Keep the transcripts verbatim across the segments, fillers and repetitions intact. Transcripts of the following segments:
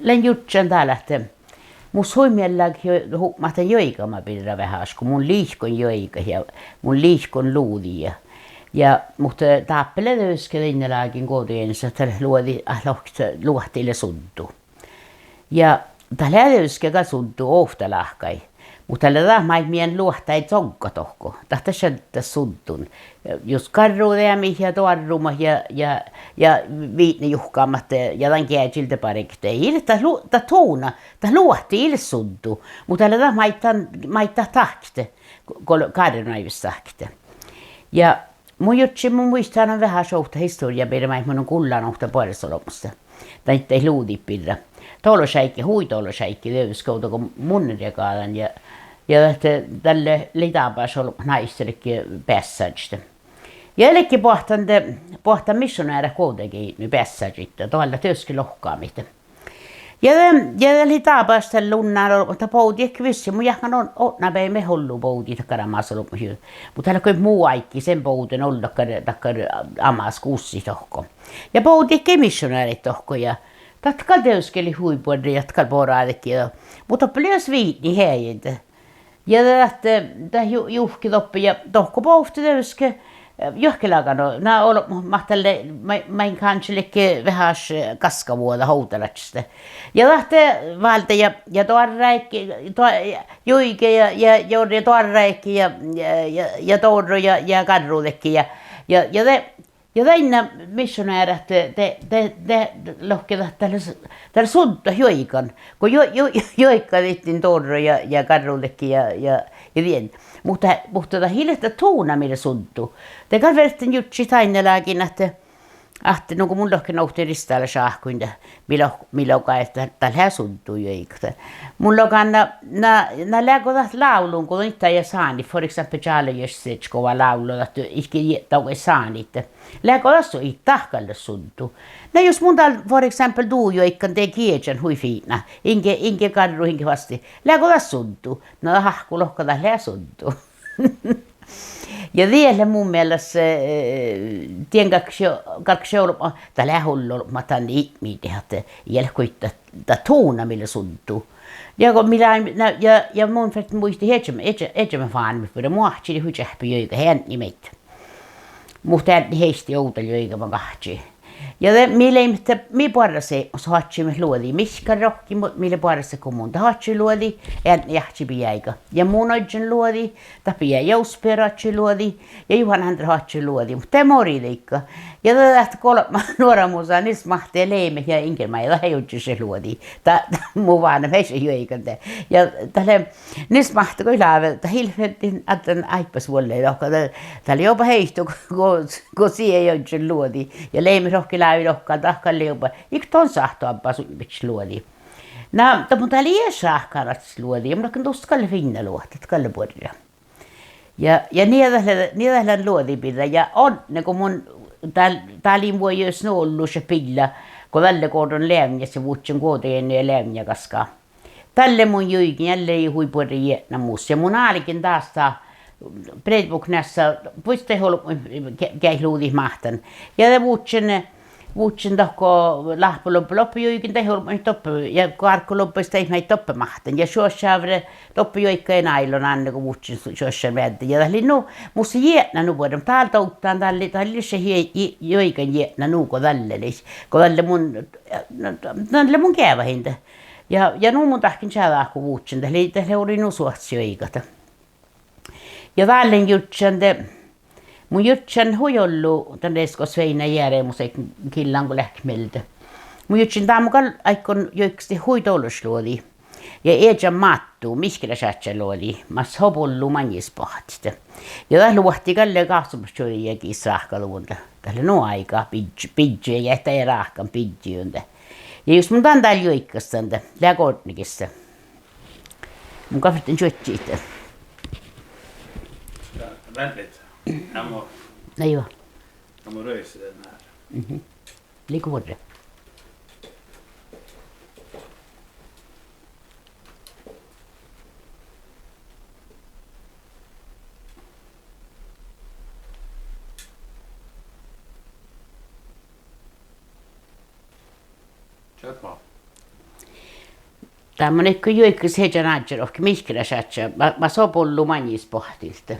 lean jurddašan dál ahte mus hui miella juo-, hupmat dan juoigama birra veaháš go mun liikon juoigat ja mun liikon luđiid ja, ja, muhto dáppe lea dieđusge dainna lágiin Guovdageainnus ahte dat luođi, ah, lohket luohti lea suddu. Ja dat lea dieđusge gal suddu ovtta láhkai. Muhto dat lea dat maid mii luohta coggat dohko. Dat, dat šaddat suddun. Jus garrudeamit ja doarrumat ja, ja, ja viidnejuhkamat ja dan geažil de barget. Ii leat dat lu-, dat tuna, dat luohti ii leat suddu. Muhto dat lea dat maid dan, maid dat dahket. Go-, go-, gárrenoaivves dahket. Ja mun jurddašin, mun muittán veaháš ovtta historjá birra maid mun lean gullan ovtta boares olbmos. Daid, daid luđiid birra. Dološ áigge, hui dološ áigge dieđusge ovdal go mun regádan ja, ja ahte dalle lei dábáš olbmot náišis ledje beassážit. Ja ledje boahtán de, boahtán miššonearat Guovdageidnui beassážiidda, doallat dieđusge lohkamit. Ja de, ja de lei dábáš dalle unnán olbmot, dat bovdii gal vissa, mun jáhkán o-, otná beaivvi ollu bovdit dakkár amas olbmot juo. Muhto dat lei go mu áiggi, sen bovden ollu dakkár, dakkár amas gussit dohko. Ja bovdii gal miššonearat dohko ja dat gal dieđusge lei hui buorre ja dat gal borádedje ja, muhto doppe lei viidni heajen. Ja de dat, dat ju-, juhke doppe ja dohko bovde dieđusge, eh, juohke lágan, na olbmot mat dalle, ma-, main gánske ledje veaháš, eh, gaskavuođat ovdalaččas de. Ja dat válde ja, ja doarrá áigge, do-, juige ja, ja jorre doarrá áigge ja, ja, ja, ja dorro ja, ja garrut áigge ja, ja, ja de ja dainna miššonearat de, de, de, de lohke dat, dat lea s-, dat lea suddu juoigan. Go juo-, juo-, juoigadit dan dorro ja, ja garrut ledje ja, ja, ja dien. Muhto, muhto dat ii leat dat tuna mii lea suddu. De gal ferten jurddašit dainna lágiin ahte, ahte nugo mun lohken ovtta risttalaš áhkuin de, mii lo-, mii logai ahte dat lea suddu juoigat. Mun logan na, na, na leago dat lávlun go dan iđđá ja sánit, for eksempel Čále Ješsečkova lávlo, dat iige je-, dovga sánit. Leago dat su-, ii dat gal leat suddu. Na jus mun dal, for eksempel, du juoigan de giežan hui fiinna, inge, inge garrut, inge fasttit. Leago dat suddu? Na dat áhkku lohká dat lea suddu. Ja diet lea mu mielas, eh, dien galggaš, galggaš olbmot, dat lea ollu olbmot dan ipmidiid ahte ii leat goit dat, dat tuna mii lea suddu. Ja go mii leimmet, na, ja, ja mun ferten muitit ieža-, ieža-, iežamet fánimit buorre, mu áhčči lei hui čeahppi juoigat, eadni maid. Muhto eadni heittii ovdal juoigama gahčii. Ja de mii leimmet, mii boarrásepmus oaččuimet luođi, Mihkkal rohkki, mu-, mii lea boarráset go mun, dat oaččui luođi, eadni áhčči bijáiga. Ja mun ožžon luođi, dat bijai Jouspe oaččui luođi, ja Juhán Ándre oaččui luođi, muhto de morideiga. Ja de dat golbma nuoramuža Nils Máhtte ja Lemet ja inger maid dat ii ožžon luođi. Dat, dat mu vánnet ii juoigan de. Ja dat lea Nils Máhtte go lávii, dat ii ferten addán áibbas vuollái dohko, dat, dat lea juoba heitto go, go sii ii ožžon luođi. Ja Lemet rohkki lávii dohko, dat gal lea juoba, iige don sáhttá oabbá sutnje bidjat luođi. Na, dat mun dal ii šat gal luođi, ja mun lohken dus gal lea fiinna luohta, dat gal lea buorre. Ja, ja nie dat lea, nie dat lean luođi birra. Ja odne go mun dal-, dal in vuoje nu ollu šat billá, go dalle goarrun leavnnjat ja vužžen Guovdageainnu ja leavnnjagaska. Dalle mun juigen, dalle lei hui buorre jietna mus. Ja mun álgen das dat, breddebuknessa, buiset olbmuid ge-, geaid luđiid máhtán. Ja de vužžen, vužžen dohko láhpolubba, loppajuigen daid olbmuid doppe ja gárgolubbasis daid maid doppe máhtán. Ja šuoššávre doppe juoiga náilon, ánne go vužžen šuoššan veaddái. Ja dat lei nu, mus lei jietna nu buorre, dál dovddán, dál lei, dál lei šat jie-, jie-, juoiganjietna nu go dalle lei. Go dalle mun, na, dalle mun geavahin de. Ja, ja nu mun dahken čađa go vužžen, dat lei, dat lei orui nu suohtas juoigat. Ja dál lean jurddašan de, mun jurddašan hui ollu dan Resko Sveina jearemus, gillan go leat mielde. Mun jurddašan dan gal áiggun juoiggastahit hui dološ luođi. Ja iežan Máttu, mihkkelaš ádjá luođi, mas hob ollu maŋisbohtit. Ja dat luohti gal lea gávccimaš čuođi jagi ráhkaduvvon de. Dat lea nu áiga, bidj-, bidji, ja dat lea ráhkan bidji de. Ja jus mun dan dal juoiggastan de, leago odne gissa. Mun gal ferten čuožžit. Ja, velvet. Amo. Na juo. Amo ruoisiden ár. Mhm. Liiko buorre? Čatma. Dál mun ii go juoigas iežan áddjá rohkki, mihkkelaš áddjá, ma-, ma-, son bollu maŋis boahtit.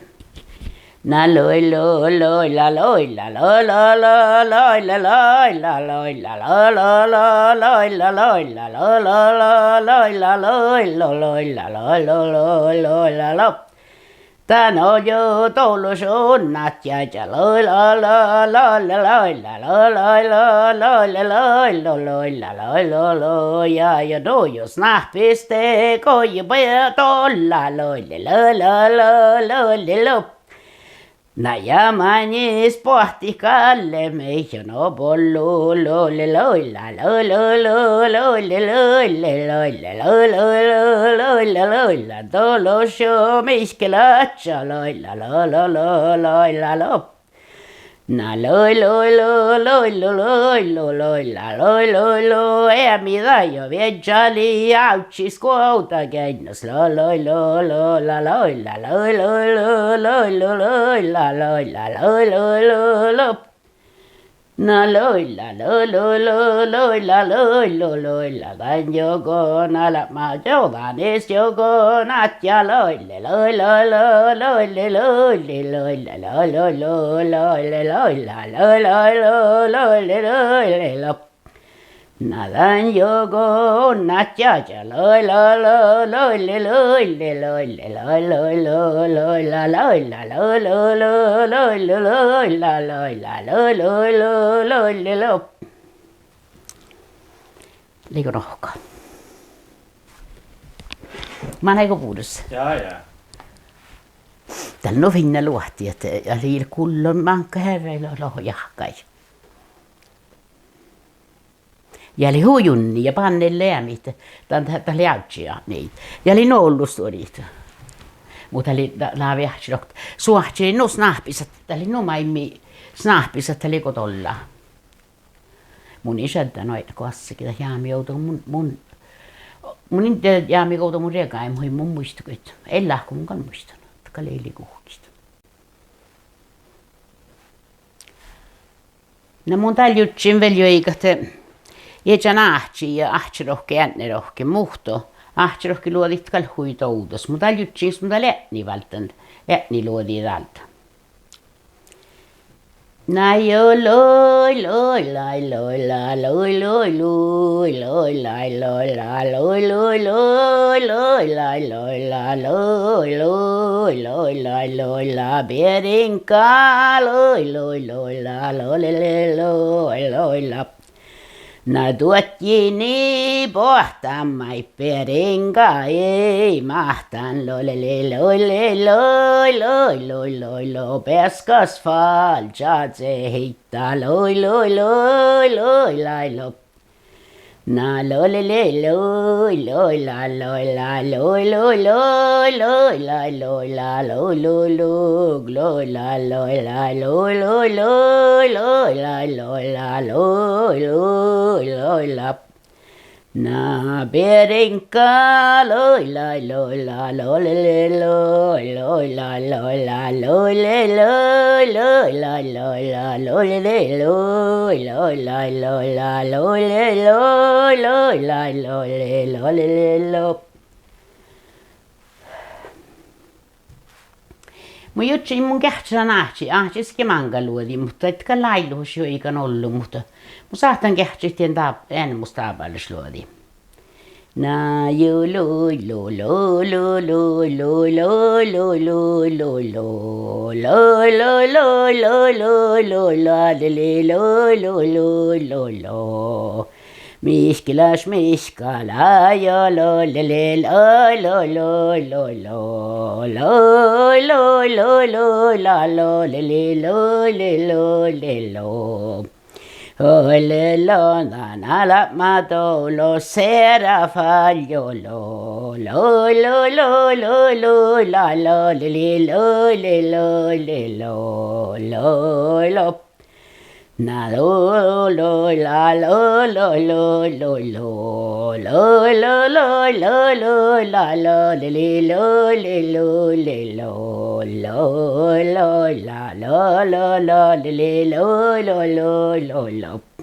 Na loillu, loilla, loilla, loillu, loilla, loilla, loillu, loilla, loillu, loilla, loillu, loilla, loillu, loilla, loillu, loilla, lo. Dan ollu dološ unnát jagi, loilla, loilla, loilla, loilla, loilla, loilla, loillu, loilla, loillu, lo, ja, ja nu jus nahpis de gojibajá dolla, loilla, loilla, loilla, loilla, lo. Na ja maŋis boahtit galle mii ja nu bollu, loilla, loilla, loilla, loilla, loilla, loilla, loilla, loilla, loilla, loilla, dološ mihkkela áddjá, loilla, lo, lo, lo, loilla, lo. Na loillu, loillu, loillu, loilla, loillu, lo, eamida jo viežžalii ávžžis guovdageainnas, lo, loillu, lo, la, loilla, loillu, loillu, loilla, loilla, loillu, lo, lo. Na loilla, loillu, lo, loilla, loillu, loilla, dan jugo, na la, ma, jo, dan is jugo, na, ja, loille, loillu, lo, loille, loille, loille, loillu, lo, loille, loilla, lo, loillu, loille, loille, lo. Na dan jugo, na, ja, ja, loilla, lo, loille, loille, loille, lo, loillu, loilla, loilla, lo, lo, lo, loillu, loilla, loilla, lo, lo, lo, loille, lo. Lei go nohka. Manai go bures. Ja, ja. Dal nu fiinna luohti ahte, ja lei gullo máŋga hearrái lo-, lohjahkái. Ja lei hui unni ja bannái leamit, dan, dat lei ávžži, ja, nii. Ja lei nu ollu stuorit. Muhto dat lei, dat lávii áhčči dohko, suohčilii nu snáhpis, dat lei nu maimmi snáhpis, dat lei go dolla. Mun in šaddan oaidná go assagii dat jámigovdo, mun, mun, mun in dieđe jámigovdo mun riegájin, muhto mun muittán goit. Eai leat go mun gal muittán, dat gal lei guhkit. Na mun dál jurddašin vel juoigat, eh, iežan áhčči ja áhčči rohkki, eadni rohkki, muhto áhčči rohkki luođit gal hui dovddas. Mun dál jurddašin, mun dál eadni válddán, eadni luođii dál. Na jo, loi, loi, lai, loi, la, loi, loi, lui, loi, lai, loi, la, loi, loi, loi, loi, lai, loi, la, loi, loi, loi, lai, loi, la, beriŋga, loi, loi, loi, la, loi, loi, loi, loi, loi, la. Na duodjii boahtán maid beriŋga, ii máhtán, loi, loi, loi, loi, loi, loi, loi, loi, loi, beaskas fáldjá, se hiddá, loi, loi, loi, loi, lai, loi. Na loi, loi, loi, loi, loi, loi, la, loi, loi, loi, loi, loi, lai, loi, la, loi, loi, loi, loi, lai, loi, loi, loi, loi, loi, lai, loi, la, loi, loi, loi, loi, la. Na beriŋga, loi, lai, loi, la, loi, loi, loi, loi, lai, loi, la, loi, loi, loi, loi, lai, loi, la, loi, loi, loi, loi, lai, loi, loi, loi, loi, lai, loi, loi, loi, loi, loi. Mun jurddašin, mun geahččalan áhčči, áhčči ii ge máŋga luođi, muhto dat gal lei áiluhaš juoigan ollu, muhto mun sáhtán geahččalit dien dá-, eanemus dábálaš luođi. Na ju, lu, lu, lu, lu, lu, lu, lu, lu, lu, lu, lu, lu, lu, lu, lu, lu, lu, la, li, li, lu, lu, lu, lu, lu. Mihkkelaš Mihkala, jo, loi, loi, loi, loi, loi, loi, loi, loi, loi, loi, loi, loi, la, loi, loi, loi, loi, loi, loi, loi, loi. Oi, loi, loi, na, na, la, ma, do, lo, se, ra, fa, jo, lo, loi, loi, loi, loi, loi, la, loi, loi, loi, loi, loi, loi, loi, loi, loi. Na, lo, lo, la, lo, lo, lo, lo, lo, lo, lo, lo, lo, loi, loi, loi, loi, loi, la, loi, loi, loi, loi, loi, loi, loi, loi, loi, loi, la, lo, lo, lo, loi, loi, loi, loi, loi, loi.